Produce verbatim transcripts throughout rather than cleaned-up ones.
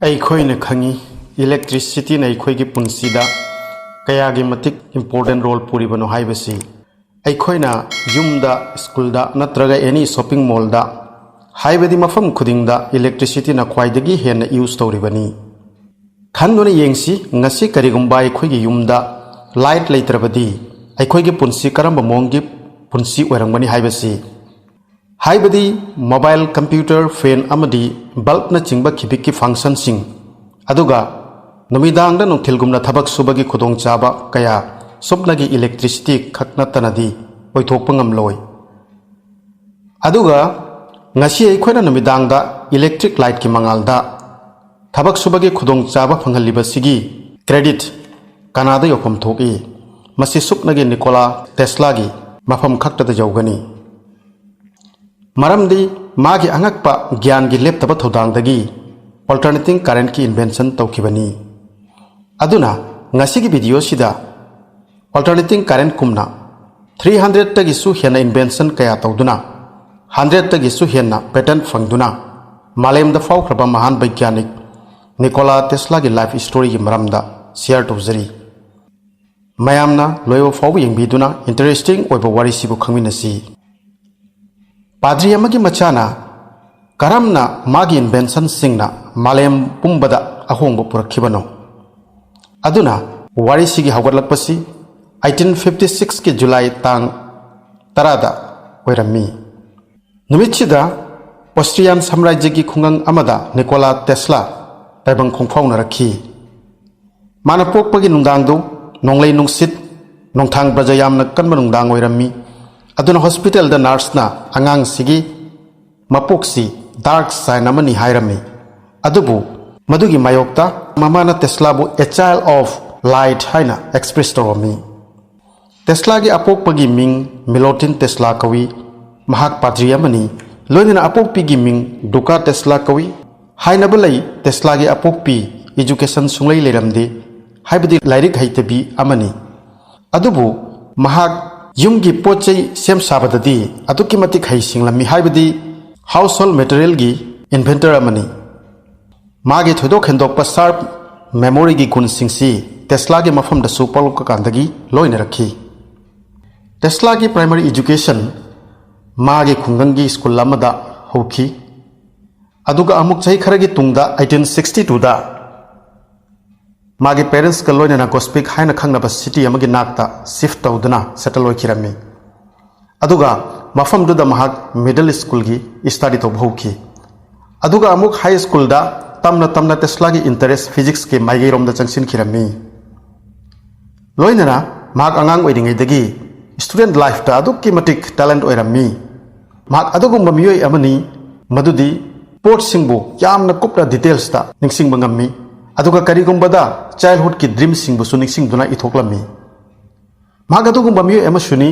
ꯑꯩꯈꯣꯏꯅ ꯈꯪꯏ, electricityꯅ ꯑꯩꯈꯣꯏꯒꯤ ꯄꯨꯟꯁꯤꯗ ꯀꯌꯥꯒꯤ ꯃꯇꯤꯛ important role ꯄꯨꯔꯤꯕꯅꯣ ꯍꯥꯏꯕꯁꯤ꯫ ꯑꯩꯈꯣꯏꯅ ꯌꯨꯝꯗ, ꯁ꯭ꯀꯨꯜꯗ ꯅꯠꯇ꯭ꯔꯒ any shopping mallꯗ, ꯍꯥꯏꯕꯗꯤ ꯃꯐꯝ ꯈꯨꯗꯤꯡꯗ electricityꯅ ꯈ꯭ꯋꯥꯏꯗꯒꯤ ꯍꯦꯟꯅ use ꯇꯧꯔꯤꯕꯅꯤ꯫ ꯈꯟꯗꯨꯅ ꯌꯦꯡꯁꯤ, ꯉꯁꯤ ꯀꯔꯤꯒꯨꯝꯕ ꯑꯩꯈꯣꯏꯒꯤ ꯌꯨꯝꯗ light ꯂꯩꯇ꯭ꯔꯕꯗꯤ ꯑꯩꯈꯣꯏꯒꯤ ꯄꯨꯟꯁꯤ ꯀꯔꯝꯕ ꯃꯑꯣꯡꯒꯤ ꯄꯨꯟꯁꯤ ꯑꯣꯏꯔꯝꯒꯅꯤ ꯍꯥꯏꯕꯁꯤ꯫ ꯍꯥꯏꯕꯗꯤ mobile, computer, fan ꯑꯃꯗꯤ bulbꯅꯆꯤꯡꯕ ꯈꯤꯕꯤꯛꯀꯤ functionꯁꯤꯡ, ꯑꯗꯨꯒ ꯅꯨꯃꯤꯗꯥꯡꯗ ꯅꯨꯡꯊꯤꯜꯒꯨꯝꯅ ꯊꯕꯛ ꯁꯨꯕꯒꯤ ꯈꯨꯗꯣꯡꯆꯥꯕ ꯀꯌꯥ ꯁꯨꯞꯅꯒꯤ electricity ꯈꯛ ꯅꯠꯇꯅꯗꯤ ꯑꯣꯏꯊꯣꯛꯄ ꯉꯝꯂꯣꯏ꯫ ꯑꯗꯨꯒ ꯉꯁꯤ ꯑꯩꯈꯣꯏꯅ ꯅꯨꯃꯤꯗꯥꯡꯗ electric lightꯀꯤ ꯃꯉꯥꯜꯗ ꯊꯕꯛ ꯁꯨꯕꯒꯤ ꯈꯨꯗꯣꯡꯆꯥꯕ ꯐꯪꯍꯜꯂꯤꯕꯁꯤꯒꯤ credit ꯀꯅꯥꯗ ꯌꯧꯐꯝ ꯊꯣꯛꯏ? ꯃꯁꯤ ꯁꯨꯞꯅꯒꯤ ꯅꯤꯀꯣꯂꯥ ꯇꯦꯁꯂꯥꯒꯤ ꯃꯐꯝ ꯈꯛꯇꯗ ꯌꯧꯒꯅꯤ꯫ ꯃꯔꯝꯗꯤ ꯃꯥꯒꯤ ꯑꯉꯛꯄ ꯒ꯭ꯌꯥꯟꯒꯤ ꯂꯦꯞꯇꯕ ꯊꯧꯗꯥꯡꯗꯒꯤ alternating currentꯀꯤ invention ꯇꯧꯈꯤꯕꯅꯤ꯫ ꯑꯗꯨꯅ ꯉꯁꯤꯒꯤ videoꯁꯤꯗ alternating currentꯀꯨꯝꯅ three hundredꯇꯒꯤꯁꯨ ꯍꯦꯟꯅ invention ꯀꯌꯥ ꯇꯧꯗꯨꯅ, hundredꯇꯒꯤꯁꯨ ꯍꯦꯟꯅ patent ꯐꯪꯗꯨꯅ ꯃꯥꯂꯦꯝꯗ ꯐꯥꯎꯈ꯭ꯔꯕ ꯃꯍꯥꯟ ꯕꯩꯒ꯭ꯌꯥꯅꯤꯛ ꯅꯤꯀꯣꯂꯥ ꯇꯦꯁꯂꯥꯒꯤ life storyꯒꯤ ꯃꯔꯝꯗ share ꯇꯧꯖꯔꯤ꯫ ꯃꯌꯥꯝꯅ ꯂꯣꯏꯕ ꯐꯥꯎꯕ ꯌꯦꯡꯕꯤꯗꯨꯅ interesting ꯑꯣꯏꯕ ꯋꯥꯔꯤꯁꯤꯕꯨ ꯈꯪꯃꯤꯟꯅꯁꯤ꯫ ꯄꯥꯗ꯭ꯔꯤ ꯑꯃꯒꯤ ꯃꯆꯥꯅ ꯀꯔꯝꯅ ꯃꯥꯒꯤ inventionꯁꯤꯡꯅ ꯃꯥꯂꯦꯝ ꯄꯨꯝꯕꯗ ꯑꯍꯣꯡꯕ ꯄꯨꯔꯛꯈꯤꯕꯅꯣ? ꯑꯗꯨꯅ ꯋꯥꯔꯤꯁꯤꯒꯤ ꯍꯧꯒꯠꯂꯛꯄꯁꯤ eighteen fifty sixꯀꯤ July ꯇꯥꯡ ꯇꯔꯥꯗ ꯑꯣꯏꯔꯝꯃꯤ꯫ ꯅꯨꯃꯤꯠꯁꯤꯗ Austrian ꯁꯥꯝꯔꯥꯖ꯭ꯌꯒꯤ ꯈꯨꯡꯒꯪ ꯑꯃꯗ ꯅꯤꯀꯣꯂꯥ ꯇꯦꯁꯂꯥ ꯇꯥꯏꯕꯪ ꯈꯣꯡꯐꯥꯎꯅꯔꯛꯈꯤ꯫ ꯃꯥꯅ ꯄꯣꯛꯄꯒꯤ ꯅꯨꯡꯗꯥꯡꯗꯨ ꯅꯣꯡꯂꯩ ꯅꯨꯡꯁꯤꯠ, ꯅꯣꯡꯊꯥꯡ ꯕ꯭ꯔꯖ ꯌꯥꯝꯅ ꯀꯟꯕ ꯅꯨꯡꯗꯥꯡ ꯑꯣꯏꯔꯝꯃꯤ꯫ ꯑꯗꯨꯅ hospitalꯗ nurseꯅ ꯑꯉꯥꯡꯁꯤꯒꯤ ꯃꯄꯣꯛꯁꯤ dark sign ꯑꯃꯅꯤ ꯍꯥꯏꯔꯝꯃꯤ꯫ ꯑꯗꯨꯕꯨ ꯃꯗꯨꯒꯤ ꯃꯥꯌꯣꯛꯇ ꯃꯃꯥꯅ ꯇꯦꯁꯂꯥꯕꯨ a child of light ꯍꯥꯏꯅ express ꯇꯧꯔꯝꯃꯤ꯫ ꯇꯦꯁꯂꯥꯒꯤ ꯑꯄꯣꯛꯄꯒꯤ ꯃꯤꯡ ꯃꯤꯂꯣꯇꯤꯟ ꯇꯦꯁꯂꯥ ꯀꯧꯏ꯫ ꯃꯍꯥꯛ ꯄꯥꯗ꯭ꯔꯤ ꯑꯃꯅꯤ꯫ ꯂꯣꯏꯅꯅ ꯑꯄꯣꯛꯄꯤꯒꯤ ꯃꯤꯡ ꯗꯨꯀꯥ ꯇꯦꯁꯂꯥ ꯀꯧꯏ꯫ ꯍꯥꯏꯅꯕ ꯂꯩ, ꯇꯦꯁꯂꯥꯒꯤ ꯑꯄꯣꯛꯄꯤ education ꯁꯨꯡꯂꯩ ꯂꯩꯔꯝꯗꯦ, ꯍꯥꯏꯕꯗꯤ ꯂꯥꯏꯔꯤꯛ ꯍꯩꯇꯕꯤ ꯑꯃꯅꯤ꯫ ꯑꯗꯨꯕꯨ ꯃꯍꯥꯛ ꯌꯨꯝꯒꯤ ꯄꯣꯠ ꯆꯩ ꯁꯦꯝ ꯁꯥꯕꯗꯗꯤ ꯑꯗꯨꯛꯀꯤ ꯃꯇꯤꯛ ꯍꯩꯁꯤꯡꯂꯝꯃꯤ, ꯍꯥꯏꯕꯗꯤ household materialꯒꯤ inventor ꯑꯃꯅꯤ꯫ ꯃꯥꯒꯤ ꯊꯣꯏꯗꯣꯛ ꯍꯦꯟꯗꯣꯛꯄ sharp memoryꯒꯤ ꯒꯨꯟꯁꯤꯡꯁꯤ ꯇꯦꯁꯂꯥꯒꯤ ꯃꯐꯝꯗꯁꯨ ꯄꯣꯛꯂꯛꯄ ꯀꯥꯟꯗꯒꯤ ꯂꯣꯏꯅꯔꯛꯈꯤ꯫ ꯇꯦꯁꯂꯥꯒꯤ primary education ꯃꯥꯒꯤ ꯈꯨꯡꯒꯪꯒꯤ ꯁ꯭ꯀꯨꯜ ꯑꯃꯗ ꯍꯧꯈꯤ꯫ ꯑꯗꯨꯒ ꯑꯃꯨꯛ ꯆꯍꯤ ꯈꯔꯒꯤ ꯇꯨꯡꯗ eighteen sixty twoꯗ ꯃꯥꯒꯤ parentsꯀ ꯂꯣꯏꯅꯅ ꯒꯣꯁꯄꯤꯛ ꯍꯥꯏꯅ ꯈꯪꯅꯕ city ꯑꯃꯒꯤ ꯅꯥꯛꯇ shift ꯇꯧꯗꯨꯅ settle ꯑꯣꯏꯈꯤꯔꯝꯃꯤ꯫ ꯑꯗꯨꯒ ꯃꯐꯝꯗꯨꯗ ꯃꯍꯥꯛ middle schoolꯒꯤ study ꯇꯧꯕ ꯍꯧꯈꯤ꯫ ꯑꯗꯨꯒ ꯑꯃꯨꯛ high schoolꯗ ꯇꯝꯅ ꯇꯝꯅ ꯇꯦꯁꯂꯥꯒꯤ interest physicsꯀꯤ ꯃꯥꯏꯀꯩꯔꯣꯝꯗ ꯆꯪꯁꯤꯟꯈꯤꯔꯝꯃꯤ꯫ ꯂꯣꯏꯅꯅ ꯃꯍꯥꯛ ꯑꯉꯥꯡ ꯑꯣꯏꯔꯤꯉꯩꯗꯒꯤ student lifeꯇ ꯑꯗꯨꯛꯀꯤ ꯃꯇꯤꯛ talent ꯑꯣꯏꯔꯝꯃꯤ꯫ ꯃꯍꯥꯛ ꯑꯗꯨꯒꯨꯝꯕ ꯃꯤꯑꯣꯏ ꯑꯃꯅꯤ ꯃꯗꯨꯗꯤ ꯄꯣꯠꯁꯤꯡꯕꯨ ꯌꯥꯝꯅ ꯀꯨꯞꯅ detailsꯇ ꯅꯤꯡꯁꯤꯡꯕ ꯉꯝꯃꯤ꯫ ꯑꯗꯨꯒ ꯀꯔꯤꯒꯨꯝꯕꯗ childhoodꯀꯤ dreamꯁꯤꯡꯕꯨꯁꯨ ꯅꯤꯡꯁꯤꯡꯗꯨꯅ ꯏꯊꯣꯛꯂꯝꯃꯤ꯫ ꯃꯍꯥꯛ ꯑꯗꯨꯒꯨꯝꯕ ꯃꯤꯑꯣꯏ ꯑꯃꯁꯨꯅꯤ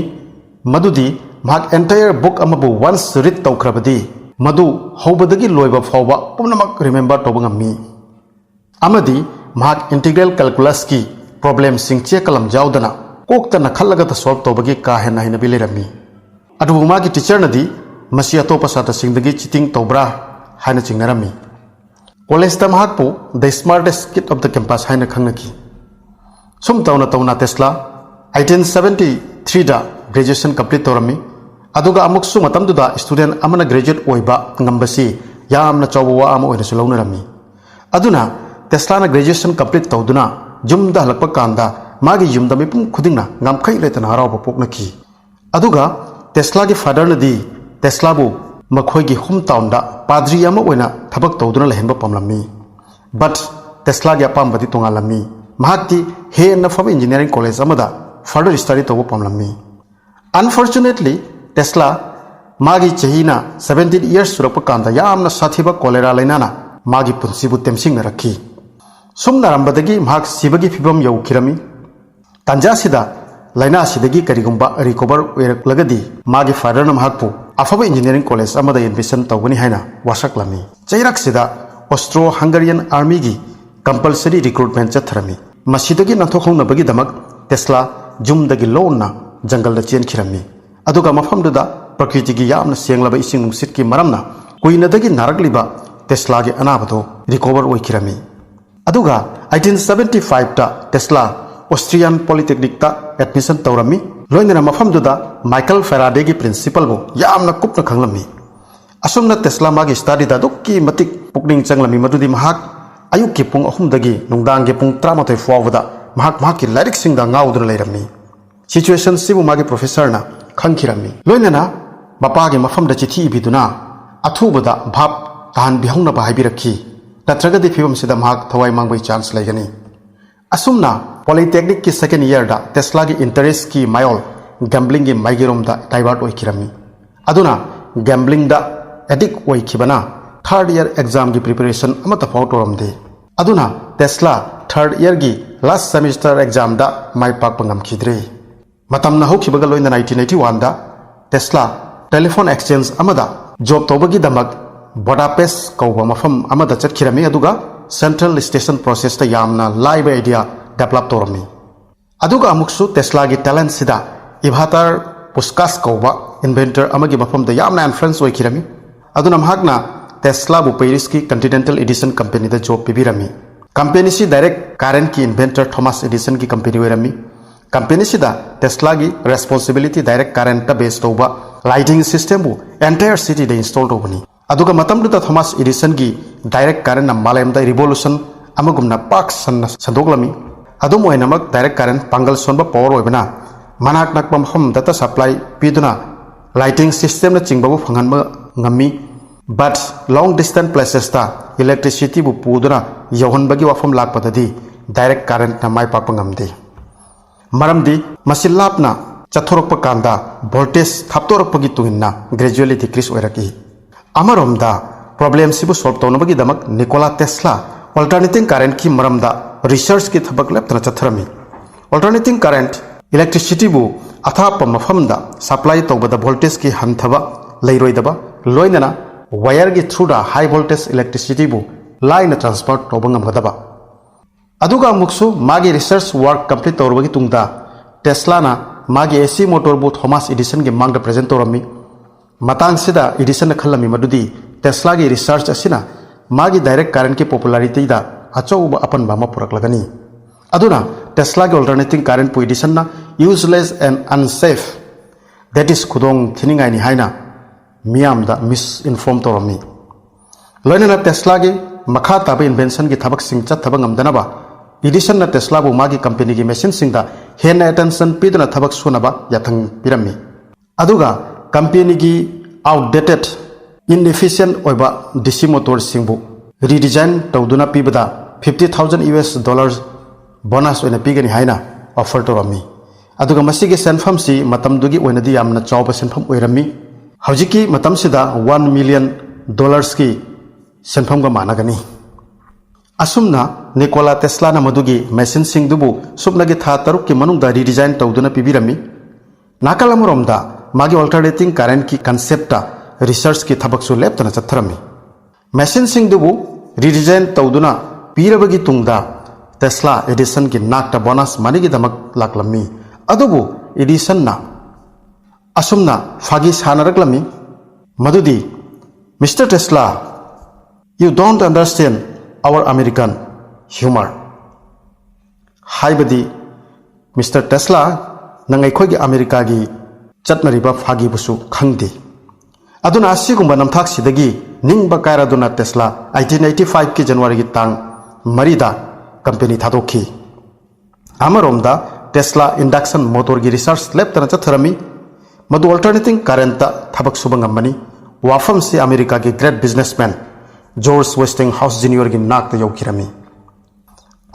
ꯃꯗꯨꯗꯤ ꯃꯍꯥꯛ entire book ꯑꯃꯕꯨ once read ꯇꯧꯈ꯭ꯔꯕꯗꯤ ꯃꯗꯨ ꯍꯧꯕꯗꯒꯤ ꯂꯣꯏꯕ ꯐꯥꯎꯕ ꯄꯨꯝꯅꯃꯛ remember ꯇꯧꯕ ꯉꯝꯃꯤ꯫ ꯑꯃꯗꯤ ꯃꯍꯥꯛ integral calculusꯀꯤ problemꯁꯤꯡ ꯆꯦ ꯀꯂꯝ ꯌꯥꯎꯗꯅ ꯀꯣꯛꯇ ꯅꯈꯠꯂꯒꯗ solve ꯇꯧꯕꯒꯤ ꯀꯥ ꯍꯦꯟꯅ ꯍꯩꯅꯕꯤ ꯂꯩꯔꯝꯃꯤ꯫ ꯑꯗꯨꯕꯨ ꯃꯥꯒꯤ teacherꯅꯗꯤ ꯃꯁꯤ ꯑꯇꯣꯞꯄ ꯁꯥꯇ꯭ꯔꯁꯤꯡꯗꯒꯤ cheating ꯇꯧꯕ꯭ꯔꯥ ꯍꯥꯏꯅ ꯆꯤꯡꯅꯔꯝꯃꯤ꯫ Collegeꯇ ꯃꯍꯥꯛꯄꯨ the smartest kid of the campus ꯍꯥꯏꯅ ꯈꯪꯅꯈꯤ꯫ ꯁꯨꯝ ꯇꯧꯅ ꯇꯧꯅ Tesla eighteen seventy threeꯗ graduation complete ꯇꯧꯔꯝꯃꯤ꯫ ꯑꯗꯨꯒ ꯑꯃꯨꯛꯁꯨ ꯃꯇꯝꯗꯨꯗ student ꯑꯃꯅ graduate ꯑꯣꯏꯕ ꯉꯝꯕꯁꯤ ꯌꯥꯝꯅ ꯆꯥꯎꯕ ꯋꯥ ꯑꯃ ꯑꯣꯏꯅꯁꯨ ꯂꯧꯅꯔꯝꯃꯤ꯫ ꯑꯗꯨꯅ ꯇꯦꯁꯂꯥꯅ graduation complete ꯇꯧꯗꯨꯅ ꯌꯨꯝꯗ ꯍꯜꯂꯛꯄ ꯀꯥꯟꯗ ꯃꯥꯒꯤ ꯌꯨꯝꯗ ꯃꯤꯄꯨꯝ ꯈꯨꯗꯤꯡꯅ ꯉꯝꯈꯩ ꯂꯩꯇꯅ ꯍꯔꯥꯎꯕ ꯄꯣꯛꯅꯈꯤ꯫ ꯑꯗꯨꯒ ꯇꯦꯁꯂꯥꯒꯤ fatherꯅꯗꯤ ꯇꯦꯁꯂꯥꯕꯨ ꯃꯈꯣꯏꯒꯤ home townꯗ ꯄꯥꯗ꯭ꯔꯤ ꯑꯃ ꯑꯣꯏꯅ ꯊꯕꯛ ꯇꯧꯗꯨꯅ ꯂꯩꯍꯟꯕ ꯄꯥꯝꯂꯝꯃꯤ꯫ But ꯇꯦꯁꯂꯥꯒꯤ ꯑꯄꯥꯝꯕꯗꯤ ꯇꯣꯉꯥꯜꯂꯝꯃꯤ꯫ ꯃꯍꯥꯛꯇꯤ ꯍꯦꯟꯅ ꯐꯕ engineering college ꯑꯃꯗ further study ꯇꯧꯕ ꯄꯥꯝꯂꯝꯃꯤ꯫ Unfortunately, ꯇꯦꯁꯂꯥ ꯃꯥꯒꯤ ꯆꯍꯤꯅ seventeen years ꯁꯨꯔꯛꯄ ꯀꯥꯟꯗ ꯌꯥꯝꯅ ꯁꯥꯊꯤꯕ cholera ꯂꯥꯏꯅꯥꯅ ꯃꯥꯒꯤ ꯄꯨꯟꯁꯤꯕꯨ ꯇꯦꯝꯁꯤꯡꯅꯔꯛꯈꯤ꯫ ꯁꯨꯝ ꯅꯥꯔꯝꯕꯗꯒꯤ ꯃꯍꯥꯛ ꯁꯤꯕꯒꯤ ꯐꯤꯕꯝ ꯌꯧꯈꯤꯔꯝꯃꯤ꯫ ꯇꯥꯟꯖꯥꯁꯤꯗ ꯂꯥꯏꯅꯥꯁꯤꯗꯒꯤ ꯀꯔꯤꯒꯨꯝꯕ recover ꯑꯣꯏꯔꯛꯂꯒꯗꯤ ꯃꯥꯒꯤ fatherꯅ ꯃꯍꯥꯛꯄꯨ ꯑꯐꯕ engineering college ꯑꯃꯗ admission ꯇꯧꯒꯅꯤ ꯍꯥꯏꯅ ꯋꯥꯁꯛꯂꯝꯃꯤ꯫ ꯆꯩꯔꯛꯁꯤꯗ Austro-Hungarian armyꯒꯤ compulsory recruitment ꯆꯠꯊꯔꯝꯃꯤ꯫ ꯃꯁꯤꯗꯒꯤ ꯅꯥꯟꯊꯣꯛꯍꯧꯅꯕꯒꯤꯗꯃꯛ ꯇꯦꯁꯂꯥ ꯌꯨꯝꯗꯒꯤ ꯂꯣꯟꯅ ꯖꯪꯒꯜꯗ ꯆꯦꯟꯈꯤꯔꯝꯃꯤ꯫ ꯑꯗꯨꯒ ꯃꯐꯝꯗꯨꯗ ꯄ꯭ꯔꯀ꯭ꯔꯤꯇꯤꯒꯤ ꯌꯥꯝꯅ ꯁꯦꯡꯂꯕ ꯏꯁꯤꯡ ꯅꯨꯡꯁꯤꯠꯀꯤ ꯃꯔꯝꯅ ꯀꯨꯏꯅꯗꯒꯤ ꯅꯥꯔꯛꯂꯤꯕ ꯇꯦꯁꯂꯥꯒꯤ ꯑꯅꯥꯕꯗꯣ ꯔꯤꯀꯣꯚꯔ ꯑꯣꯏꯈꯤꯔꯝꯃꯤ꯫ ꯑꯗꯨꯒ ꯑꯩꯇꯤꯟ ꯁꯕꯦꯟꯇꯤ ꯐꯥꯏꯚꯇ ꯇꯦꯁꯂꯥ ꯑꯣꯁꯇ꯭ꯔꯤꯌꯥꯟ ꯄꯣꯂꯤꯇꯦꯛꯅꯤꯛꯇ ꯑꯦꯗꯃꯤꯁꯟ ꯇꯧꯔꯝꯃꯤ꯫ ꯂꯣꯏꯅꯅ ꯃꯐꯝꯗꯨꯗ ꯃꯥꯏꯀꯦꯜ ꯐꯦꯔꯥꯗꯦꯒꯤ ꯄ꯭ꯔꯤꯟꯁꯤꯄꯜꯕꯨ ꯌꯥꯝꯅ ꯀꯨꯞꯅ ꯈꯪꯂꯝꯃꯤ꯫ ꯑꯁꯨꯝꯅ ꯇꯦꯁꯂꯥ ꯃꯥꯒꯤ ꯁ꯭ꯇꯗꯤꯗ ꯑꯗꯨꯛꯀꯤ ꯃꯇꯤꯛ ꯄꯨꯛꯅꯤꯡ ꯆꯪꯂꯝꯃꯤ, ꯃꯗꯨꯗꯤ ꯃꯍꯥꯛ ꯑꯌꯨꯛꯀꯤ ꯄꯨꯡ ꯑꯍꯨꯝꯗꯒꯤ ꯅꯨꯡꯗꯥꯡꯒꯤ ꯄꯨꯡ ꯇꯔꯥꯃꯥꯊꯣꯏ ꯐꯥꯎꯕꯗ ꯃꯍꯥꯛ ꯃꯍꯥꯛꯀꯤ ꯂꯥꯏꯔꯤꯛꯁꯤꯡꯗ ꯉꯥꯎꯗꯨꯅ ꯂꯩꯔꯝꯃꯤ꯫ ꯁꯤꯆꯨꯋꯦꯁꯟꯁꯤꯕꯨ ꯃꯥꯒꯤ ꯄ꯭ꯔꯣꯐꯦꯁꯔꯅ ꯈꯪꯈꯤꯔꯝꯃꯤ꯫ ꯂꯣꯏꯅꯅ ꯃꯄꯥꯒꯤ ꯃꯐꯝꯗ ꯆꯤꯊꯤ ꯏꯕꯤꯗꯨꯅ ꯑꯊꯨꯕꯗ ꯚꯥꯞ ꯇꯥꯍꯟꯕꯤꯍꯧꯅꯕ ꯍꯥꯏꯕꯤꯔꯛꯈꯤ, ꯅꯠꯇ꯭ꯔꯒꯗꯤ ꯐꯤꯕꯝꯁꯤꯗ ꯃꯍꯥꯛ ꯊꯋꯥꯏ ꯃꯥꯡꯕꯒꯤ ꯆꯥꯟꯁ ꯂꯩꯒꯅꯤ꯫ ꯑꯁꯨꯝꯅ ꯄꯣꯂꯤꯇꯦꯛꯅꯤꯛꯀꯤ ꯁꯦꯀꯦꯟ ꯏꯌꯔꯗ ꯇꯦꯁꯂꯥꯒꯤ ꯏꯟꯇꯔꯦꯁꯀꯤ ꯃꯥꯏꯑꯣꯜ ꯒꯦꯝꯕ꯭ꯂꯤꯡꯒꯤ ꯃꯥꯏꯀꯩꯔꯣꯝꯗ ꯗꯥꯏꯚꯔꯠ ꯑꯣꯏꯈꯤꯔꯝꯃꯤ꯫ ꯑꯗꯨꯅ ꯒꯦꯝꯕ꯭ꯂꯤꯡꯗ ꯑꯦꯗꯤꯛ ꯑꯣꯏꯈꯤꯕꯅ ꯊꯥꯔꯠ ꯏꯌꯔ ꯑꯦꯛꯖꯥꯝꯒꯤ ꯄ꯭ꯔꯤꯄꯦꯔꯦꯁꯟ ꯑꯃꯠꯇ ꯐꯥꯎ ꯇꯧꯔꯝꯗꯦ꯫ ꯑꯗꯨꯅ ꯇꯦꯁꯂꯥ ꯊꯥꯔꯠ ꯏꯌꯔꯒꯤ ꯂꯥꯁ ꯁꯦꯃꯤꯁꯇꯔ ꯑꯦꯛꯖꯥꯝꯗ ꯃꯥꯏ ꯄꯥꯛꯄ ꯉꯝꯈꯤꯗ꯭ꯔꯦ꯫ ꯃꯇꯝꯅ ꯍꯧꯈꯤꯕꯒ ꯂꯣꯏꯅꯅ ꯑꯩꯇꯤꯟ ꯑꯩꯇꯤ ꯋꯥꯟꯗ ꯇꯦꯁꯂꯥ ꯇꯦꯂꯤꯐꯣꯟ ꯑꯦꯛꯁꯆꯦꯟꯖ ꯑꯃꯗ ꯖꯣꯕ ꯇꯧꯕꯒꯤꯗꯃꯛ ꯕꯣꯗꯥꯄꯦꯁ ꯀꯧꯕ ꯃꯐꯝ ꯑꯃꯗ ꯆꯠꯈꯤꯔꯝꯃꯤ, ꯑꯗꯨꯒ ꯁꯦꯟꯇ꯭ꯔꯦꯜ ꯁ꯭ꯇꯦꯁꯟ ꯄ꯭ꯔꯣꯁꯦꯁꯇ ꯌꯥꯝꯅ ꯂꯥꯏꯕ ꯑꯥꯏꯗꯤꯌꯥ ꯗꯦꯚꯂꯞ ꯇꯧꯔꯝꯃꯤ꯫ ꯑꯗꯨꯒ ꯑꯃꯨꯛꯁꯨ ꯇꯦꯁꯂꯥꯒꯤ ꯇꯦꯂꯦꯟꯠꯁꯤꯗ ꯏꯚꯥꯇꯥꯔ ꯄꯨꯁꯀꯥꯁ ꯀꯧꯕ ꯏꯟꯚꯦꯟꯇꯔ ꯑꯃꯒꯤ ꯃꯐꯝꯗ ꯌꯥꯝꯅ ꯏꯟꯐ꯭ꯂꯨꯌꯦꯟꯁ ꯑꯣꯏꯈꯤꯔꯝꯃꯤ꯫ ꯑꯗꯨꯅ ꯃꯍꯥꯛꯅ ꯇꯦꯁꯂꯥꯕꯨ ꯄꯦꯔꯤꯁꯀꯤ ꯀꯟꯇꯤꯅꯦꯟꯇꯜ ꯑꯦꯗꯤꯁꯟ ꯀꯝꯄꯦꯅꯤꯗ ꯖꯣꯕ ꯄꯤꯕꯤꯔꯝꯃꯤ꯫ ꯀꯝꯄꯦꯅꯤꯁꯤ ꯗꯥꯏꯔꯦꯛꯠ ꯀꯥꯔꯦꯟꯠꯀꯤ ꯏꯟꯚꯦꯟꯇꯔ ꯊꯣꯃꯥꯁ ꯑꯦꯗꯤꯁꯟꯒꯤ ꯀꯝꯄꯦꯅꯤ ꯑꯣꯏꯔꯝꯃꯤ꯫ ꯀꯝꯄꯦꯅꯤꯁꯤꯗ ꯇꯦꯁꯂꯥꯒꯤ ꯔꯦꯁꯄꯣꯟꯁꯤꯕꯤꯂꯤꯇꯤ ꯗꯥꯏꯔꯦꯛꯠ ꯀꯥꯔꯦꯟꯠꯇ ꯕꯦꯖ ꯇꯧꯕ ꯂꯥꯏꯇꯤꯡ ꯁꯤꯁꯇꯦꯝꯕꯨ ꯑꯦꯟꯇꯥꯌꯔ ꯁꯤꯇꯤꯗ ꯏꯟꯁꯇꯣꯜ ꯇꯧꯕꯅꯤ꯫ ꯑꯗꯨꯒ ꯃꯇꯝꯗꯨꯗ ꯊꯣꯃꯥꯁ ꯑꯦꯗꯤꯁꯟꯒꯤ ꯗꯥꯏꯔꯦꯛꯠ ꯀꯥꯔꯦꯟꯠꯅ ꯃꯥꯂꯦꯝꯗ ꯔꯤꯚꯣꯂꯨꯁꯟ ꯑꯃꯒꯨꯝꯅ ꯄꯥꯛ ꯁꯟꯅ ꯁꯟꯗꯣꯛꯂꯝꯃꯤ꯫ ꯑꯗꯨꯝ ꯑꯣꯏꯅꯃꯛ, ꯗꯥꯏꯔꯦꯛꯠ ꯀꯥꯔꯦꯟꯠ ꯄꯥꯡꯒꯜ ꯁꯣꯟꯕ ꯄꯥꯋꯔ ꯑꯣꯏꯕꯅ ꯃꯅꯥꯛ ꯅꯛꯄ ꯃꯐꯝꯗꯇ ꯁꯄ꯭ꯂꯥꯏ ꯄꯤꯗꯨꯅ ꯂꯥꯏꯇꯤꯡ ꯁꯤꯁꯇꯦꯝꯅꯆꯤꯡꯕꯕꯨ ꯐꯪꯍꯟꯕ ꯉꯝꯃꯤ꯫ But long distance places ꯇ ꯏꯂꯦꯛꯇ꯭ꯔꯤꯁꯤꯇꯤꯕꯨ ꯄꯨꯗꯨꯅ ꯌꯧꯍꯟꯕꯒꯤ ꯋꯥꯐꯝ ꯂꯥꯛꯄꯗꯗꯤ ꯗꯥꯏꯔꯦꯛꯠ ꯀꯥꯔꯦꯟꯠꯅ ꯃꯥꯏ ꯄꯥꯛꯄ ꯉꯝꯗꯦ꯫ ꯃꯔꯝꯗꯤ ꯃꯁꯤ ꯂꯥꯞꯅ ꯆꯠꯊꯣꯔꯛꯄ ꯀꯥꯟꯗ ꯚꯣꯜꯇꯦꯖ ꯊꯥꯞꯇꯣꯔꯛꯄꯒꯤ ꯇꯨꯡ ꯏꯟꯅ ꯒ꯭ꯔꯦꯖꯨꯋꯦꯂꯤ ꯗꯤꯀ꯭ꯔꯤꯁ ꯑꯣꯏꯔꯛꯏ꯫ ꯑꯃꯔꯣꯝꯗ, ꯄ꯭ꯔꯣꯕ꯭ꯂꯦꯝꯁꯤꯕꯨ ꯁꯣꯜꯕ ꯇꯧꯅꯕꯒꯤꯗꯃꯛ ꯅꯤꯀꯣꯂꯥ ꯇꯦꯁꯂꯥ ꯑꯣꯜꯇꯔꯅꯦꯇꯤꯡ ꯀꯥꯔꯦꯟꯠꯀꯤ ꯃꯔꯝꯗ ꯔꯤꯁꯔꯆꯀꯤ ꯊꯕꯛ ꯂꯦꯞꯇꯅ ꯆꯠꯊꯔꯝꯃꯤ꯫ ꯑꯣꯜꯇꯔꯅꯦꯇꯤꯡ ꯀꯥꯔꯦꯟꯠ ꯏꯂꯦꯛꯇ꯭ꯔꯤꯁꯤꯇꯤꯕꯨ ꯑꯊꯥꯞꯄ ꯃꯐꯝꯗ ꯁꯄ꯭ꯂꯥꯏ ꯇꯧꯕꯗ ꯚꯣꯜꯇꯦꯖꯀꯤ ꯍꯟꯊꯕ ꯂꯩꯔꯣꯏꯗꯕ, ꯂꯣꯏꯅꯅ ꯋꯥꯌꯔꯒꯤ ꯊ꯭ꯔꯨꯗ ꯍꯥꯏ ꯚꯣꯜꯇꯦꯖ ꯏꯂꯦꯛꯇ꯭ꯔꯤꯁꯤꯇꯤꯕꯨ ꯂꯥꯏꯅ ꯇ꯭ꯔꯥꯟꯁꯐꯔ ꯇꯧꯕ ꯉꯝꯒꯗꯕ꯫ ꯑꯗꯨꯒ ꯑꯃꯨꯛꯁꯨ ꯃꯥꯒꯤ ꯔꯤꯁꯔꯆ ꯋꯥꯔꯛ ꯀꯝꯄ꯭ꯂꯤꯠ ꯇꯧꯔꯕꯒꯤ ꯇꯨꯡꯗ ꯇꯦꯁꯂꯥꯅ ꯃꯥꯒꯤ ꯑꯦꯁꯤ ꯃꯣꯇꯣꯔꯕꯨ ꯊꯣꯃꯥꯁ ꯑꯦꯗꯤꯁꯟꯒꯤ ꯃꯥꯡꯗ ꯄ꯭ꯔꯦꯖꯦꯟꯠ ꯇꯧꯔꯝꯃꯤ꯫ ꯃꯇꯥꯡꯁꯤꯗ ꯑꯦꯗꯤꯁꯟꯅ ꯈꯜꯂꯝꯃꯤ ꯃꯗꯨꯗꯤ ꯇꯦꯁꯂꯥꯒꯤ ꯔꯤꯁꯔꯆ ꯑꯁꯤꯅ ꯃꯥꯒꯤ direct currentꯀꯤ popularityꯗ ꯑꯆꯧꯕ ꯑꯄꯟꯕ ꯑꯃ ꯄꯨꯔꯛꯂꯒꯅꯤ꯫ ꯑꯗꯨꯅ Teslaꯒꯤ alternating currentꯄꯨ Edisonꯅ useless and unsafe, that is ꯈꯨꯗꯣꯡ ꯊꯤꯅꯤꯡꯉꯥꯏꯅꯤ ꯍꯥꯏꯅ ꯃꯤꯌꯥꯝꯗ misinform ꯇꯧꯔꯝꯃꯤ꯫ ꯂꯣꯏꯅꯅ Teslaꯒꯤ ꯃꯈꯥ ꯇꯥꯕ inventionꯒꯤ ꯊꯕꯛꯁꯤꯡ ꯆꯠꯊꯕ ꯉꯝꯗꯅꯕ Edisonꯅ Teslaꯕꯨ ꯃꯥꯒꯤ companyꯒꯤ machineꯁꯤꯡꯗ ꯍꯦꯟꯅ attention ꯄꯤꯗꯨꯅ ꯊꯕꯛ ꯁꯨꯅꯕ ꯌꯥꯊꯪ ꯄꯤꯔꯝꯃꯤ꯫ ꯑꯗꯨꯒ companyꯒꯤ outdated, inefficient ꯑꯣꯏꯕ DC motorꯁꯤꯡꯕꯨ redesign ꯇꯧꯗꯨꯅ ꯄꯤꯕꯗ fifty thousand US dollars bonus ꯑꯣꯏꯅ ꯄꯤꯒꯅꯤ ꯍꯥꯏꯅ offer ꯇꯧꯔꯝꯃꯤ꯫ ꯑꯗꯨꯒ ꯃꯁꯤꯒꯤ ꯁꯦꯟꯐꯝꯁꯤ ꯃꯇꯝꯗꯨꯒꯤ ꯑꯣꯏꯅꯗꯤ ꯌꯥꯝꯅ ꯆꯥꯎꯕ ꯁꯦꯟꯐꯝ ꯑꯣꯏꯔꯝꯃꯤ꯫ ꯍꯧꯖꯤꯛꯀꯤ ꯃꯇꯝꯁꯤꯗ one million dollarsꯀꯤ ꯁꯦꯟꯐꯝꯒ ꯃꯥꯟꯅꯒꯅꯤ꯫ ꯑꯁꯨꯝꯅ Nikola Teslaꯅ ꯃꯗꯨꯒꯤ machineꯁꯤꯡꯗꯨꯕꯨ ꯁꯨꯞꯅꯒꯤ ꯊꯥ ꯇꯔꯨꯛꯀꯤ ꯃꯅꯨꯡꯗ redesign ꯇꯧꯗꯨꯅ ꯄꯤꯕꯤꯔꯝꯃꯤ꯫ ꯅꯥꯀꯜ ꯑꯃꯔꯣꯝꯗ ꯃꯥꯒꯤ alternating currentꯀꯤ conceptꯇ researchꯀꯤ ꯊꯕꯛꯁꯨ ꯂꯦꯞꯇꯅ ꯆꯠꯊꯔꯝꯃꯤ꯫ Machineꯁꯤꯡꯗꯨꯕꯨ redesign ꯇꯧꯗꯨꯅ ꯄꯤꯔꯕꯒꯤ ꯇꯨꯡꯗ Tesla Edisonꯒꯤ ꯅꯥꯛꯇ bonus moneyꯒꯤꯗꯃꯛ ꯂꯥꯛꯂꯝꯃꯤ꯫ ꯑꯗꯨꯕꯨ Edisonꯅ ꯑꯁꯨꯝꯅ ꯐꯥꯒꯤ ꯁꯥꯟꯅꯔꯛꯂꯝꯃꯤ ꯃꯗꯨꯗꯤ, "Mister Tesla, you don't understand our American humor." ꯍꯥꯏꯕꯗꯤ, "Mister Tesla, ꯅꯪ ꯑꯩꯈꯣꯏꯒꯤ ꯑꯃꯦꯔꯤꯀꯥꯒꯤ ꯆꯠꯅꯔꯤꯕ ꯐꯥꯒꯤꯕꯨꯁꯨ ꯈꯪꯗꯦ꯫" ꯑꯗꯨꯅ ꯑꯁꯤꯒꯨꯝꯕ ꯅꯝꯊꯥꯛꯁꯤꯗꯒꯤ ꯅꯤꯡꯕ ꯀꯥꯏꯔꯗꯨꯅ Tesla eighteen eighty fiveꯀꯤ Januaryꯒꯤ ꯇꯥꯡ ꯃꯔꯤꯗ company ꯊꯥꯗꯣꯛꯈꯤ꯫ ꯑꯃꯔꯣꯝꯗ Tesla induction motorꯒꯤ research ꯂꯦꯞꯇꯅ ꯆꯠꯊꯔꯝꯃꯤ꯫ ꯃꯗꯨ alternating currentꯇ ꯊꯕꯛ ꯁꯨꯕ ꯉꯝꯕꯅꯤ꯫ ꯋꯥꯐꯝꯁꯤ ꯑꯃꯦꯔꯤꯀꯥꯒꯤ great businessman George Westinghouse Juniorꯒꯤ ꯅꯥꯛꯇ ꯌꯧꯈꯤꯔꯝꯃꯤ꯫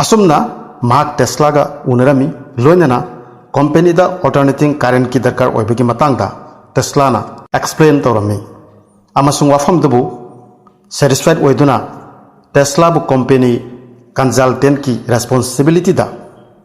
ꯑꯁꯨꯝꯅ ꯃꯍꯥꯛ Teslaꯒ ꯎꯅꯔꯝꯃꯤ, ꯂꯣꯏꯅꯅ companyꯗ alternating currentꯀꯤ ꯗꯔꯀꯥꯔ ꯑꯣꯏꯕꯒꯤ ꯃꯇꯥꯡꯗ Teslaꯅ explain ꯇꯧꯔꯝꯃꯤ꯫ ꯑꯃꯁꯨꯡ ꯋꯥꯐꯝꯗꯨꯕꯨ satisfied ꯑꯣꯏꯗꯨꯅ Teslaꯕꯨ company consultantꯀꯤ responsibilityꯗ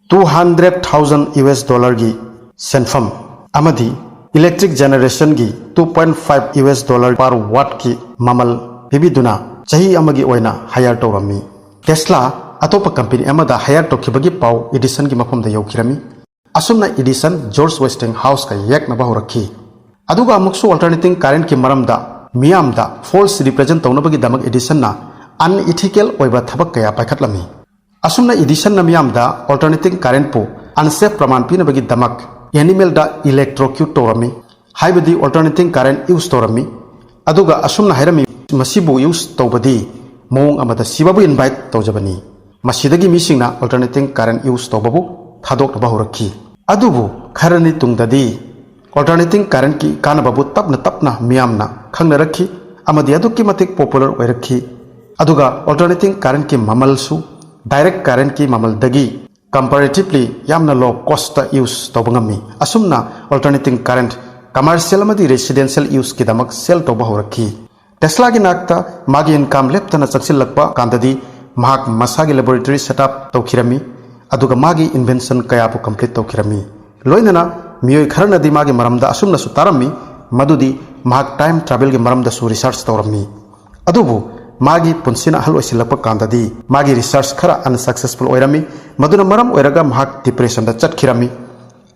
two hundred thousand US dollarꯒꯤ ꯁꯦꯟꯐꯝ ꯑꯃꯗꯤ electric generationꯒꯤ two point five US dollar per wattꯀꯤ ꯃꯃꯜ ꯄꯤꯕꯤꯗꯨꯅ ꯆꯍꯤ ꯑꯃꯒꯤ ꯑꯣꯏꯅ hire ꯇꯧꯔꯝꯃꯤ꯫ Tesla ꯑꯇꯣꯞꯄ company ꯑꯃꯗ hire ꯇꯧꯈꯤꯕꯒꯤ ꯄꯥꯎ Edisonꯒꯤ ꯃꯐꯝꯗ ꯌꯧꯈꯤꯔꯝꯃꯤ꯫ ꯑꯁꯨꯝꯅ Edison George Westinghouseꯀ ꯌꯦꯛꯅꯕ ꯍꯧꯔꯛꯈꯤ꯫ ꯑꯗꯨꯒ ꯑꯃꯨꯛꯁꯨ alternating currentꯀꯤ ꯃꯔꯝꯗ ꯃꯤꯌꯥꯝꯗ false represent ꯇꯧꯅꯕꯒꯤꯗꯃꯛ Edisonꯅ unethical ꯑꯣꯏꯕ ꯊꯕꯛ ꯀꯌꯥ ꯄꯥꯏꯈꯠꯂꯝꯃꯤ꯫ ꯑꯁꯨꯝꯅ Edisonꯅ ꯃꯤꯌꯥꯝꯗ alternating currentꯄꯨ unsafe ꯄ꯭ꯔꯃꯥꯟ ꯄꯤꯅꯕꯒꯤꯗꯃꯛ animalꯗ electrocute ꯇꯧꯔꯝꯃꯤ, ꯍꯥꯏꯕꯗꯤ alternating current use ꯇꯧꯔꯝꯃꯤ꯫ ꯑꯗꯨꯒ ꯑꯁꯨꯝꯅ ꯍꯥꯏꯔꯝꯃꯤ, "ꯃꯁꯤꯕꯨ use ꯇꯧꯕꯗꯤ ꯃꯑꯣꯡ ꯑꯃꯗ ꯁꯤꯕꯕꯨ invite ꯇꯧꯖꯕꯅꯤ꯫ ꯃꯁꯤꯗꯒꯤ ꯃꯤꯁꯤꯡꯅ alternating current use ꯇꯧꯕꯕꯨ ꯊꯥꯗꯣꯛꯅꯕ ꯍꯧꯔꯛꯈꯤ꯫ ꯑꯗꯨꯕꯨ ꯈꯔꯅꯤ ꯇꯨꯡꯗꯗꯤ alternating currentꯀꯤ ꯀꯥꯟꯅꯕꯕꯨ ꯇꯞꯅ ꯇꯞꯅ ꯃꯤꯌꯥꯝꯅ ꯈꯪꯅꯔꯛꯈꯤ ꯑꯃꯗꯤ ꯑꯗꯨꯛꯀꯤ ꯃꯇꯤꯛ popular ꯑꯣꯏꯔꯛꯈꯤ꯫ ꯑꯗꯨꯒ alternating currentꯀꯤ ꯃꯃꯜꯁꯨ direct currentꯀꯤ ꯃꯃꯜꯗꯒꯤ comparatively ꯌꯥꯝꯅ low costꯇ use ꯇꯧꯕ ꯉꯝꯃꯤ꯫ ꯑꯁꯨꯝꯅ alternating current commercial ꯑꯃꯗꯤ residential useꯀꯤꯗꯃꯛ sell ꯇꯧꯕ ꯍꯧꯔꯛꯈꯤ꯫ Teslaꯒꯤ ꯅꯥꯛꯇ ꯃꯥꯒꯤ income ꯂꯦꯞꯇꯅ ꯆꯪꯁꯤꯜꯂꯛꯄ ꯀꯥꯟꯗꯗꯤ ꯃꯍꯥꯛ ꯃꯁꯥꯒꯤ laboratory set up ꯇꯧꯈꯤꯔꯝꯃꯤ, ꯑꯗꯨꯒ ꯃꯥꯒꯤ invention ꯀꯌꯥꯕꯨ complete ꯇꯧꯈꯤꯔꯝꯃꯤ꯫ ꯂꯣꯏꯅꯅ ꯃꯤꯑꯣꯏ ꯈꯔꯅꯗꯤ ꯃꯥꯒꯤ ꯃꯔꯝꯗ ꯑꯁꯨꯝꯅꯁꯨ ꯇꯥꯔꯝꯃꯤ, ꯃꯗꯨꯗꯤ ꯃꯍꯥꯛ time travelꯒꯤ ꯃꯔꯝꯗꯁꯨ research ꯇꯧꯔꯝꯃꯤ꯫ ꯑꯗꯨꯕꯨ ꯃꯥꯒꯤ ꯄꯨꯟꯁꯤꯅ ꯑꯍꯜ ꯑꯣꯏꯁꯤꯜꯂꯛꯄ ꯀꯥꯟꯗꯗꯤ ꯃꯥꯒꯤ research ꯈꯔ unsuccessful ꯑꯣꯏꯔꯝꯃꯤ, ꯃꯗꯨꯅ ꯃꯔꯝ ꯑꯣꯏꯔꯒ ꯃꯍꯥꯛ depressionꯗ ꯆꯠꯈꯤꯔꯝꯃꯤ꯫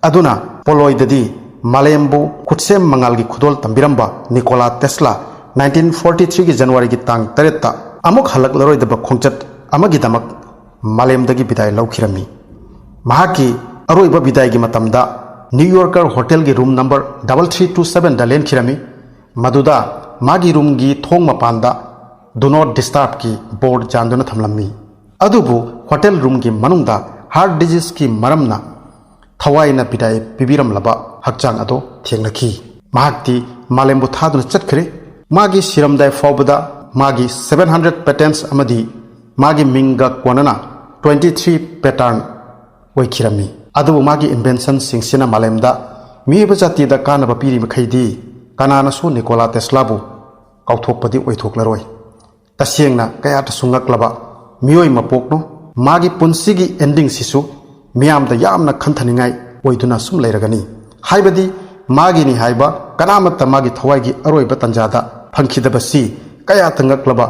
ꯑꯗꯨꯅ ꯄꯣꯂꯣꯏꯗꯗꯤ ꯃꯥꯂꯦꯝꯕꯨ ꯈꯨꯠꯁꯦꯝ ꯃꯉꯥꯜꯒꯤ ꯈꯨꯗꯣꯜ ꯇꯝꯕꯤꯔꯝꯕ ꯅꯤꯀꯣꯂꯥ ꯇꯦꯁꯂꯥ nineteen forty threeꯒꯤ Januaryꯒꯤ ꯇꯥꯡ ꯇꯔꯦꯠꯇ ꯑꯃꯨꯛ ꯍꯜꯂꯛꯂꯔꯣꯏꯗꯕ ꯈꯣꯡꯆꯠ ꯑꯃꯒꯤꯗꯃꯛ ꯃꯥꯂꯦꯝꯗꯒꯤ ꯕꯤꯗꯥꯏ ꯂꯧꯈꯤꯔꯝꯃꯤ꯫ ꯃꯍꯥꯛꯀꯤ ꯑꯔꯣꯏꯕ ꯕꯤꯗꯥꯏꯒꯤ ꯃꯇꯝꯗ New Yorker hotelꯒꯤ room number double three two sevenꯗ ꯂꯦꯟꯈꯤꯔꯝꯃꯤ꯫ ꯃꯗꯨꯗ ꯃꯥꯒꯤ roomꯒꯤ ꯊꯣꯡ ꯃꯄꯥꯟꯗ "Do not disturbꯀꯤ board ꯌꯥꯟꯗꯨꯅ ꯊꯝꯂꯝꯃꯤ꯫ ꯑꯗꯨꯕꯨ hotel roomꯒꯤ ꯃꯅꯨꯡꯗ heart diseaseꯀꯤ ꯃꯔꯝꯅ ꯊꯋꯥꯏꯅ ꯕꯤꯗꯥꯏ ꯄꯤꯕꯤꯔꯝꯂꯕ ꯍꯛꯆꯥꯡ ꯑꯗꯨ ꯊꯦꯡꯅꯈꯤ꯫ ꯃꯍꯥꯛꯇꯤ ꯃꯥꯂꯦꯝꯕꯨ ꯊꯥꯗꯨꯅ ꯆꯠꯈ꯭ꯔꯦ꯫ ꯃꯥꯒꯤ ꯁꯤꯔꯝꯗꯥꯏ ꯐꯥꯎꯕꯗ ꯃꯥꯒꯤ seven hundred patents ꯑꯃꯗꯤ ꯃꯥꯒꯤ ꯃꯤꯡꯒ ꯀꯣꯟꯅꯅ twenty three patent ꯑꯣꯏꯈꯤꯔꯝꯃꯤ꯫ ꯑꯗꯨꯕꯨ ꯃꯥꯒꯤ inventionꯁꯤꯡꯁꯤꯅ ꯃꯥꯂꯦꯝꯗ ꯃꯤꯑꯣꯏꯕ ꯖꯥꯇꯤꯗ ꯀꯥꯟꯅꯕ ꯄꯤꯔꯤ ꯃꯈꯩꯗꯤ ꯀꯅꯥꯅꯁꯨ ꯅꯤꯀꯣꯂꯥ ꯇꯦꯁꯂꯥꯕꯨ ꯀꯥꯎꯊꯣꯛꯄꯗꯤ ꯑꯣꯏꯊꯣꯛꯂꯔꯣꯏ꯫ ꯇꯁꯦꯡꯅ ꯀꯌꯥꯇꯁꯨ ꯉꯛꯂꯕ ꯃꯤꯑꯣꯏ ꯃꯄꯣꯛꯅꯣ꯫ ꯃꯥꯒꯤ ꯄꯨꯟꯁꯤꯒꯤ endingꯁꯤꯁꯨ ꯃꯤꯌꯥꯝꯗ ꯌꯥꯝꯅ ꯈꯟꯊꯅꯤꯡꯉꯥꯏ ꯑꯣꯏꯗꯨꯅ ꯁꯨꯝ ꯂꯩꯔꯒꯅꯤ꯫ ꯍꯥꯏꯕꯗꯤ ꯃꯥꯒꯤꯅꯤ ꯍꯥꯏꯕ ꯀꯅꯥꯃꯠꯇ ꯃꯥꯒꯤ ꯊꯋꯥꯏꯒꯤ ꯑꯔꯣꯏꯕ ꯇꯥꯟꯖꯥꯗ ꯐꯪꯈꯤꯗꯕꯁꯤ ꯀꯌꯥꯇ ꯉꯛꯂꯕ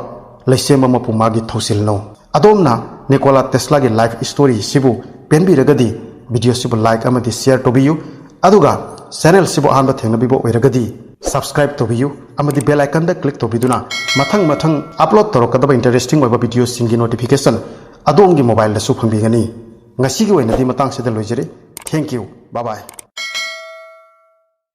ꯂꯩꯁꯦꯝꯕ ꯃꯄꯨ ꯃꯥꯒꯤ ꯊꯧꯁꯤꯜꯅꯣ꯫ ꯑꯗꯣꯝꯅ ꯅꯤꯀꯣꯂꯥ ꯇꯦꯁꯂꯥꯒꯤ life storyꯁꯤꯕꯨ ꯄꯦꯟꯕꯤꯔꯒꯗꯤ videoꯁꯤꯕꯨ like ꯑꯃꯗꯤ share ꯇꯧꯕꯤꯌꯨ꯫ ꯑꯗꯨꯒ channelꯁꯤꯕꯨ ꯑꯍꯥꯟꯕ ꯊꯦꯡꯅꯕꯤꯕ ꯑꯣꯏꯔꯒꯗꯤ Subscribe ꯇꯧꯕꯤꯌꯨ ꯑꯃꯗꯤ bell icon ꯗ click ꯇꯧꯕꯤꯗꯨꯅ ꯃꯊꯪ ꯃꯊꯪ upload ꯇꯧꯔꯛꯀꯗꯕ interesting ꯑꯣꯏꯕ video ꯁꯤꯡꯒꯤ notification ꯑꯗꯣꯝꯒꯤ mobile ꯗꯁꯨ ꯐꯪꯕꯤꯒꯅꯤ꯫ ꯉꯁꯤꯒꯤ ꯑꯣꯏꯅꯗꯤ ꯃꯇꯥꯡꯁꯤꯗ ꯂꯣꯏꯖꯔꯦ꯫ Thank you. Bye bye.